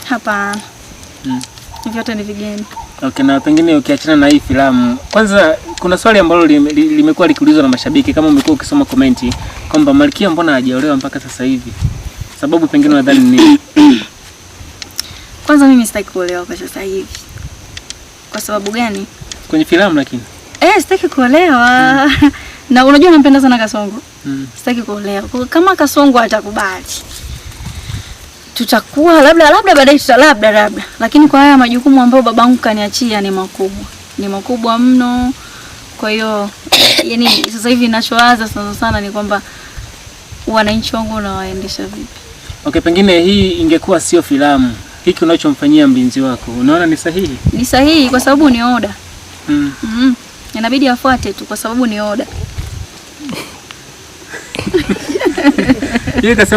Hapana. Vyote ni vigeni. Okay, na pengine ukiachana na hii filamu, kwanza kuna swali ambalo limekuwa likiulizwa na mashabiki, kama umekuwa ukisoma komenti kwamba Malkia mbona hajaolewa mpaka sasa hivi? Sababu pengine unadhani ni nini? Kwanza mimi sitaki kuolewa kwa sasa hivi. Kwa sababu gani? Kwenye filamu lakini. Sitaki kuolewa. Na unajua nampenda sana Kasongo. Sitaki kuolewa. Kwa kama Kasongo atakubali, tutakuwa labda labda baadaye tuta labda labda. Lakini kwa haya majukumu ambayo babangu kaniachia ni makubwa. Ni makubwa mno. Kwa hiyo yani sasa hivi ninachowaza sana sana ni kwamba wananchi wangu nawaendesha vipi. Okay, pengine hii ingekuwa sio filamu, hiki unachomfanyia mlinzi wako, unaona ni sahihi? Ni sahihi kwa sababu ni oda. Inabidi afuate tu kwa sababu ni oda. Yeye kasema